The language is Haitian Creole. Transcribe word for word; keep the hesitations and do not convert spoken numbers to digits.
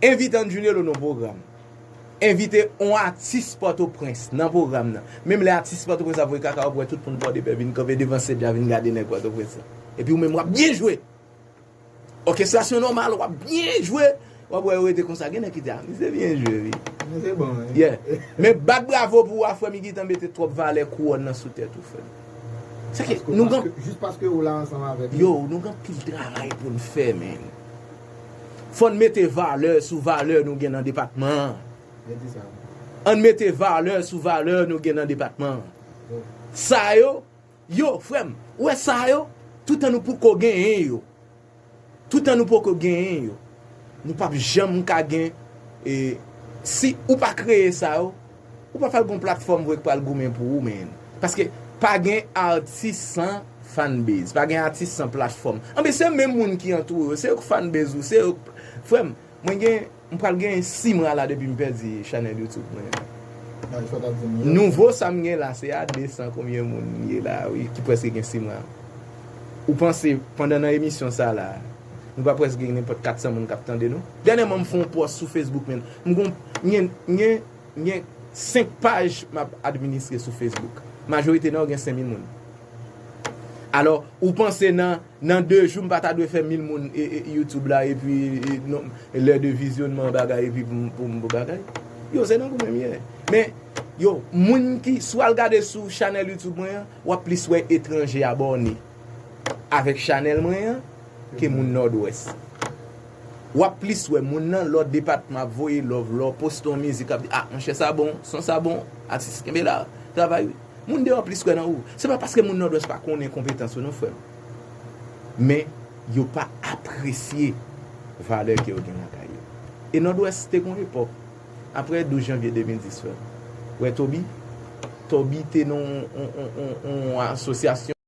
Envite Ann Junelo nan pwogram. Envite yon atis Pòtoprens nan pwogram nan. Menm lè atis Pòtoprens ap voye kaka, w ap wè tout moun Pòdepè vin kanpe devan sèt la, vin gade nèg Pòtoprens lan. Epi ou menm w ap byen jwe. Òkestrasyon nòmal, w ap byen jwe. W ap wè yo rete konsa. Gen nèg ki di, "Ah, misye byen jwe, wi." Men se bon, wi. Yeah. Men bat bravo pou ou a, frè m, ki tan mete twòp valè kouwòn nan sou tèt ou, frè m. Se ke nou gen, jis paske ou la ansanm avèk li. Yo, nou gen anpil travay pou n fè, men. Fò n mete valè sou valè nou gen nan depatman an. Ann mete valè sou valè nou gen nan depatman an. Sa yo, yo, frè m, ou wè sa yo, toutan nou poko genyen yo. Toutan nou poko genyen yo, nou p ap janm ka gen, e, si ou pa kreye sa yo, ou pa pral gon platfòm vre k pral goumen pou ou, men. Paske pa gen atis san fanbase, pa gen atis san platfòm. Anben, se menm moun ki antoure w, se yo k fanbase ou, se yo k, frè m, mwen gen, m pral gen sis mwa la depi m pèdi chanèl YouTube mwen. Nouvo sa m gen la, se a de san konbyen moun ye la, wi, ki prèske gen sis mwa. Ou panse, pandan nan emisyon sa la, nou pa prèske gen nenpòt kat san moun k ap tande nou? Dènyèman, m fè yon pòs sou Facebook, men. M gon, m gen, m gen, m gen senk paj m ap administre sou Facebook. Majorite nan yo gen senk mil moun. Alò, ou panse nan, nan de jou, m pa ta dwe fè mil moun, e, e, YouTube la, epi, e, non, lè de vizyonnman bagay, epi pou m, pou m, pou bagay? Yo, se nan goumen m ye. Men, yo, moun ki, si w al gade sou chanèl YouTube mwen an, w ap plis wè etranje abòne avèk chanèl mwen an ke moun Nòdwès. W ap plis wè moun nan lòt depatman ap voye love, lè w poste yon mizik, ap di, "Ah, monchè, sa bon, son sa bon, atis, kenbe la, travay wi." Moun deyò plis kwè nan ou. Se pa paske moun Nòdwès pa konnen konpetans ou non, frè m. Men, yo pa apresye valè ke yo gen lakay yo. E Nòdwès te gon epòk, apre douz janvye de mil dis, frè m. Wè Toby? Toby te nan yon, yon, yon, yon, yon asosyasyon.